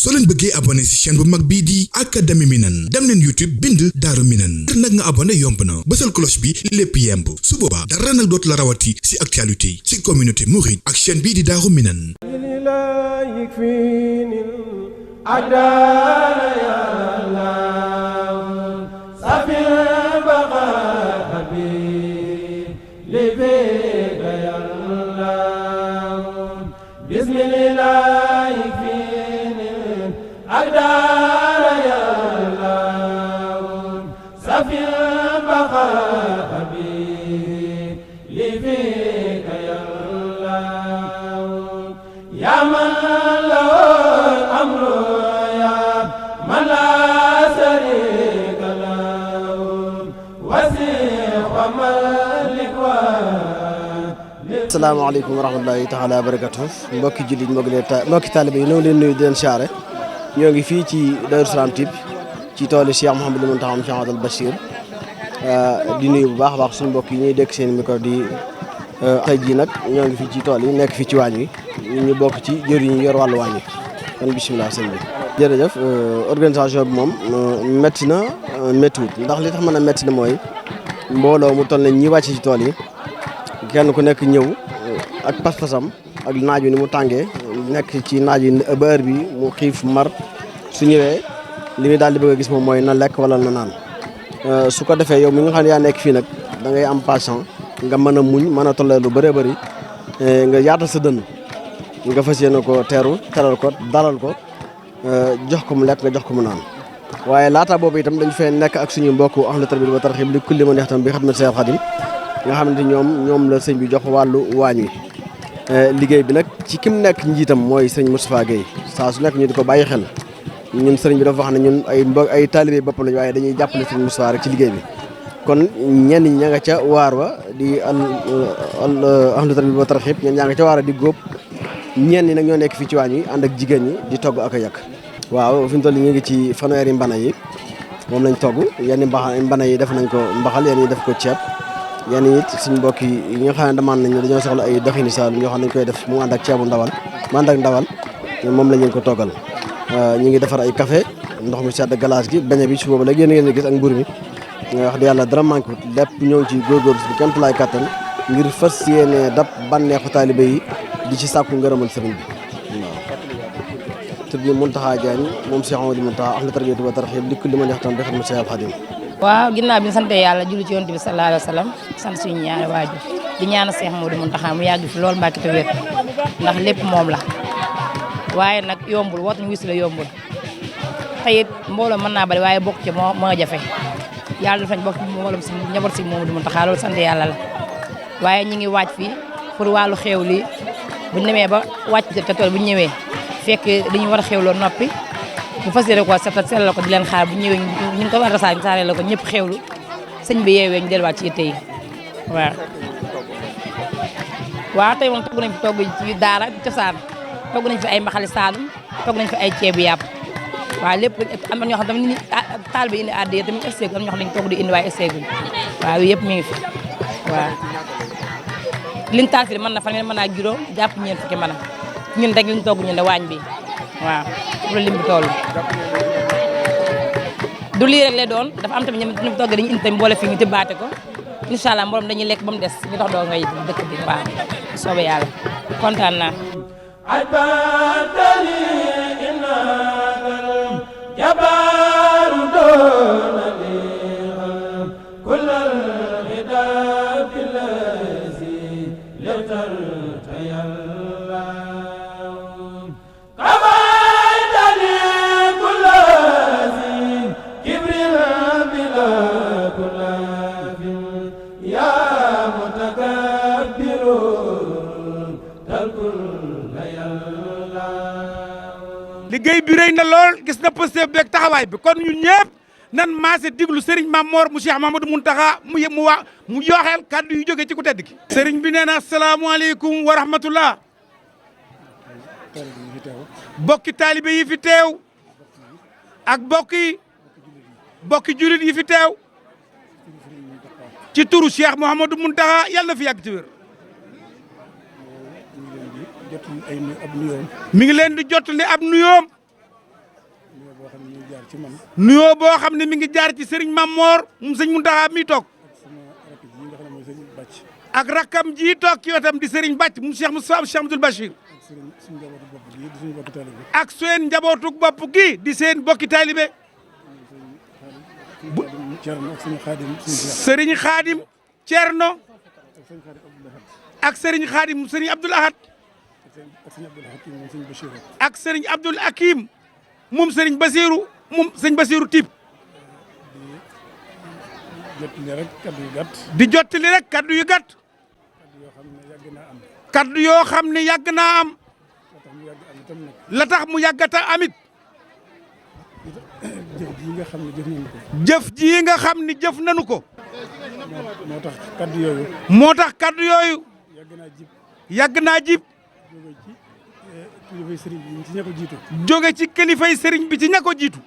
soo leen bëggee abonné ci chaîne bu mag bii di Académie Minane dem leen YouTube bind Daaru Minane ngir nag nga abonné yomb na bësal cloche bi lépp yemb su boobaa dara nag dootu la rawati ci actualité ci communauté mouride ak chaîne bii di Daaru Minane. asalaamaaleykum wa rahmatulahi taala wa barakatuh mbokki jullit mbokki taalibe yi ñoo ngi leen nuyu di leen siyaare ñoo ngi fii ci Daaru Salaam Typ ci toolu Cheikh Mouhamadou Mountakha Cheikh Abdoul Bachir di nuyu bu baax a baax suñu mbokk yi ñuy dégg seen micro di tey jii nag ñoo ngi fii ci tool yi nekk fii ci waañ wi ñu bokk ci jëriñ ñu yor wàllu waañ wi kon bisimilah sëñ bi. jërëjëf organisation bi moom métti na méttiwut ndax li tax mën a métti na mooy mbooloo mu toll ne ñi wàcc ci tool yi kenn ku nekk ñëw ak pas-pasam ak naaj wi ni mu tàngee nekk ci naaj wi ba heure bi mu xiif mar su ñëwee li muy daal di bëgg a gis moom mooy na lekk wala na naan su ko defee yow mi nga xam ne yaa nekk fii nag da ngay am patient nga mën a muñ mën a tollee lu bëree bëri nga yaatal sa dënn nga fas yéene ko teral ko dalal ko jox ko mu lekk nga jox ko mu naan waaye laata boobu itam dañu fee nekk ak suñu mbokk ahlu tarbiya wa tarxiib li kulli man yaxtam bi xidmati Seex Xaadim nga xamante ñoom la sëñ bi jox wàllu waañ wi liggéey bi nag ci kim nekk njiitam mooy sëñ Moustapha Guèye saa su nekk ñu di ko bàyyi xel ñun sëriñ bi dafa wax ne ñun ay taalibe bopp lañu waaye dañuy jàppale sëñ Moustapha rek ci liggéey bi kon ñenn ñi ña nga ca waar wa di ahlu tarbiya wa tarxiib ñen ñaa nga ca waar a di góob ñenn ñi nag ñoo nekk fii ci waañ wi ànd ak jigéen ñi di togg ak a yàq waaw fi mu toll ñu ngi ci fanweeri mbana yi moom lañ togg yenn mbana yi def nañ ko mbaxal yenn yi def ko ceeb yenn it suñu mbokk yi nga xam ne demande nañ dañoo soxla ay doxini saalum yoo xam ne dañ koy def mu ànd ak ceebu ndawal mu ànd ak ndawal moom lañ leen ko toggal ñu ngi defar ay café ndox mi sedd glace gi beñe bi su boobu léegi yéen ngeen gis ak mbur mi wax dëgg yàlla dara manqué wut lépp ñëw ci góorgóorlu si kéem tolluwaay kattan ngir fas yéene dab bànneexu taalibe yi di ci sàkku ngërëmal sëriñ bi waaw tur bi Mountakha Diagne moom Cheikh Amadou Mountakha ahlu tarbiya wa tarxiib li kulli man yaxtam bi xidmati Seex Xaadim waaw ginnaaw bi ñu sante yàlla julli ci yonent bi sallallahu alayhi wa sallam sant suñu ñaari waajur di ñaanal Cheikh Amadou Mountakha mu yàgg fi loolu Mbàkke te wér ndax lépp moom la waaye nag yombul woote ñu wis la yombul te it mbooloo mën naa bari waaye bokk ci moo nga jafe yàlla dafañ bokk mbooloo si njaboot si Amadou Mountakha loolu sant yàlla la waaye ñi ngi waaj fii pour wàllu xew li bu ñu demee ba wàcc ca tool bu ñu ñëwee fekk dañu war a xewloo noppi bu fas yéene ko setal sellal ko di leen xaar bu ñëwee ñu ko war a saare la ko ñëpp xewlu sëñ bi yeewee ñu delluwaat ci yitte yi waaw tey moom togg nañ fi togg ci daara cosaan togg nañ fi ay mbaxali saalum togg nañ fi ay ceebu yàpp waaw lépp am na ñoo xam tamit taal bi indi addiya tamit esseegul am na ñoo xam dañu togg di indi waaye esseegul waaw yëpp mi ngi fi waaw liñ taal fi mën na fan mën naa juróom jàpp ñeent fukki mën a ñun rek liñ togg ñun de waañ bi waaw loolu lim bi toll du lii rek lay doon dafa am tamit ñu togg dañu indi tamit boole fii ñu tibbaate ko incha allah mboolem dañuy lekk ba mu des ñu dox doo ngay dëkk bi waaw soobee yàlla kontaan naa liggéey bi rëy na lool gis na pëste beeg taxawaay bi kon ñun ñëpp nan maase diglu Serigne Mame Mor mu Cheikh Mamadou Mountakha mu yooxeel kàddu yu jóge ci ku tedd ki Serigne bi nee na asalaamaaleykum wa rahmatullah bokki taalibe yi fi teew ak bokki julit yi fi teew ci turu Cheikh Mouhamadou Mountakha yàlla na fi yàgg ci wér mi ngi leen di jottali ab nuyoom nuyoo boo xam ne mi ngi jaar ci sëriñ Mamor mu sëñ Muntaxa mi toog ak rakkam ji toog ci wetam di sëriñ Bàcc mu Cheikh Moustapha Cheikh Abdoul Bachir ak seen njabootu bopp gi di seen bokki taalibe sëriñ Xaadim Cerno ak sëriñ Xaadim sëriñ Abdoul Ahad ak sëriñ Abdoul Hakim moom sëriñ Basiru moom sëriñ Basiru Tiib di jottali rek kaddu yu gàtt kaddu yoo xam ne yàgg naa am la tax mu yàggata amit jëf ji nga xam ne jëf nañu ko moo tax kaddu yooyu yàgg naa jib jóge ci kilifay sëriñ bi ci ña ko jiitu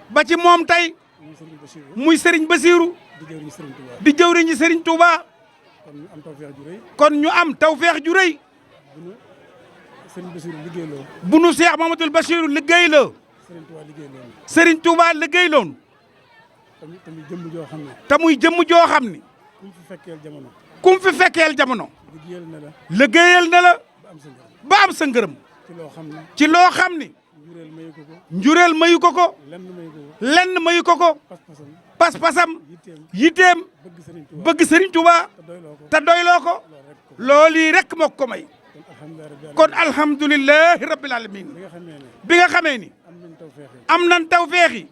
ba ci moom tey muy sëriñ Basiru di jëwriñu sëriñ Touba kon ñu am tawfeex ju rëy bu nu Cheikh Mamadou Bachir liggéeyloo sëriñ Touba liggéeyloon te muy jëmm joo xam ne kum fi fekkeel jamono liggéeyal na la ba am sa ngërëm ci loo xam ne njureel mayu ko ko lenn mayu ko ko pas-pasam yitteem bëgg sëriñ Touba te doyloo ko loolu rek moo ko may kon alhamdulilahi rabbil alamin bi nga xamee ni am nan tawfeexi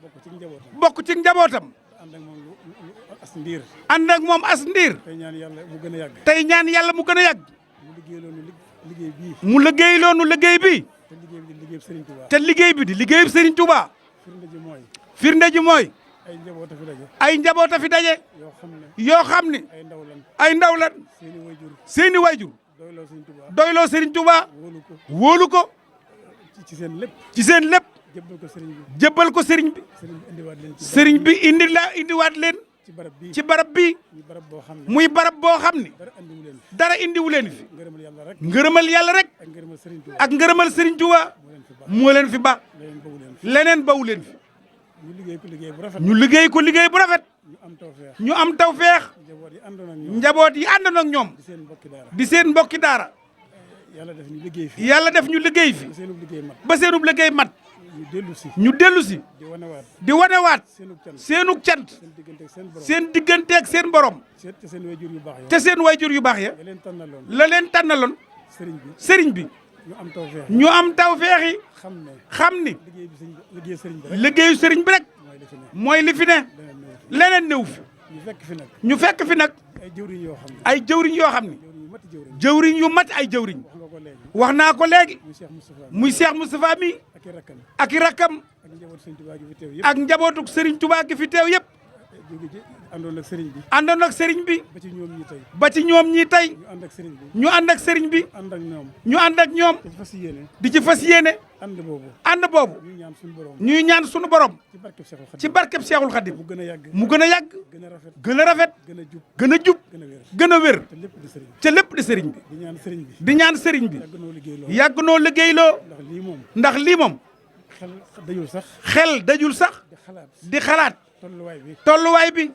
bokk ci njabootam ànd ak moom as ndiir tey ñaan yàlla mu gën a yàgg mu liggéey loonu liggéey bi te liggéey bi di liggéey Serigne Touba firnde ji mooy ay njaboot a fi daje yoo xam ne ay ndaw lan seeni wayjur doyloo Serigne Touba wóolu ko ci seen lépp jébbal ko Serigne bi Serigne bi indiwaat leen ci barab bi muy barab boo xam ne dara indiwu leen fi ngërëmal yàlla rek ak ngërëmal Serigne Touba moo leen fi ba leneen bawu leen fi ñu liggéey ko liggéey bu rafet ñu am tawfeex njaboot yi àndoon ak ñoom di seen mbokki daara yàlla def ñu liggéey fi ba seenub liggéey mat ñu dellu si di wanewaat seenug cant seen digganteeg seen borom te seen wayjur yu baax ya la leen tànnaloon sëriñ bi ñu am tawfeex yi xam ni liggéeyu sëriñ bi rek mooy li fi ne leneen néew fi ñu fekk fi nag ay jëwriñ yoo xam ni jëwriñ yu mat ay jëwriñ wax naa ko léegi muy Cheikh Moustapha mi ak i rakkam ak njabootu Serigne Touba gi fi teew yëpp àndoon ak Serigne bi ba ci ñoom ñii tey ñu ànd ak Serigne bi ñu ànd ak ñoom di ci fas yéene ànd boobu ñuy ñaan sunu borom ci barkeb Cheikhul Khadim mu gën a yàgg gën a rafet gën a jub gën a wér ca lépp di Serigne bi di ñaan Serigne bi yàgg noo liggéeyloo ndax lii moom xel dajul sax di xalaat tolluwaay bi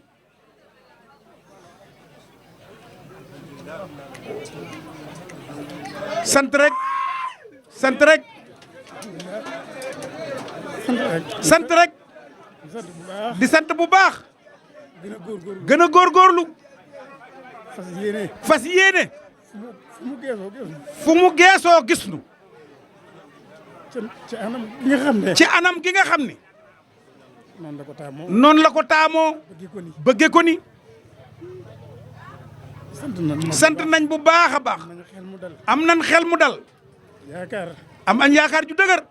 sant rek di sant bu baax gën a góorgóorlu fas yéene fu mu geesoo gis nu ci anam gi nga xam ne noonu la ko taamoo bëgge ko ni sant nañ bu baax a baax am nañ xel mu dal am añ yaakaar ju dëgër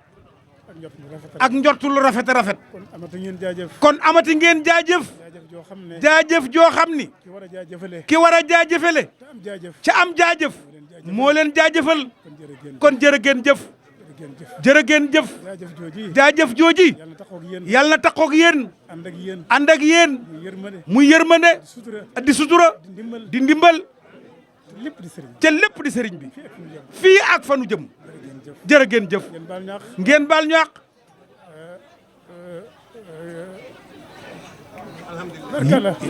ak njortu lu rafet a rafet kon amati ngeen jaajëf jaajëf joo xam ni ki war a jaajëfele ca am jaajëf moo leen jaajëfal kon jërë ngeen jëf jërë ngeen jëf jaajëf jooji yàlla na taxoog yéen ànd ak yéen muy yërmande di sutura di ndimbal te lépp di sëriñ bi fii ak fanu jëm jërë ngeen jëf ngeen baal ñu àq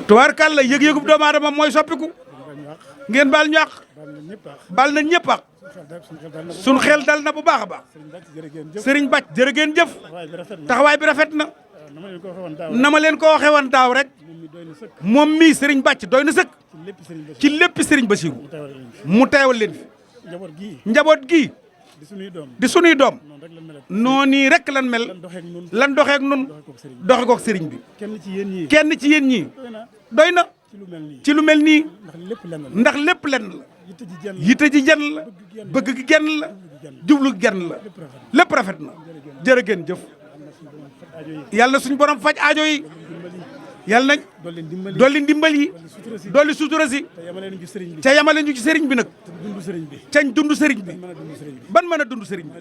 tubaarkàlla yëg-yëgub doomu aadama mooy soppiku ngeen baal ñu àq baal nañ ñëpp àq suñ xel dal na bu baax a baax sëriñ Bàcc jërë ngeen jëf taxawaay bi rafet na na ma leen ko waxee woon daaw rek moom mii sëriñ Bàcc doy na sëkk ci lépp sëriñ Basiru mu teewal leen fi njaboot gii di sunuy doom noonu rek lan mel lan doxeek nun doxe kook sëriñ bi kenn ci yéen ñii doy na ci lu mel nii ndax lépp lenn la yitte ji jenn la bëgg gi genn la jublu gi genn la lépp rafet na jërë ngeen jëf yàlla na suñu borom faj aajo yi yàlla nañ dolli ndimbal yi dolli sutura si ca yamale ñu ci sëriñ bi nag cañ dund sëriñ bi ban mën a dund sëriñ bi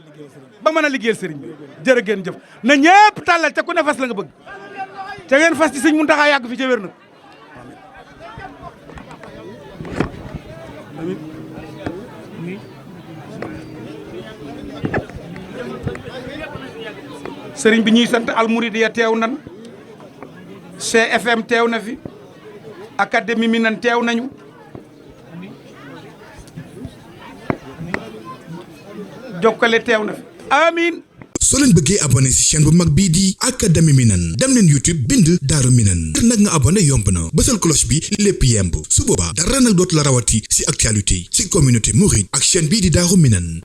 ba mën a liggéeyal sëriñ bi jërë ngeen jëf na ñëpp tàllal ca ku ne fas la nga bëgg ca ngeen fas ci sëñ Muntaxa yàgg fi ca wér nag sëriñ bi ñuy sant almouridiya teew nan CFM teew na fi académie mi nan teew nañu jokkale teew na fi amiin soo leen bëggee abonné ci chaîne bu mag bii di académie Minane dem leen YouTube bind Daaru Minane ngir nag nga abonné yomb na bësal cloche bi lépp yemb su boobaa dara nag dootu la rawati ci actualité ci communauté mouride ak chaîne bii di Daaru Minane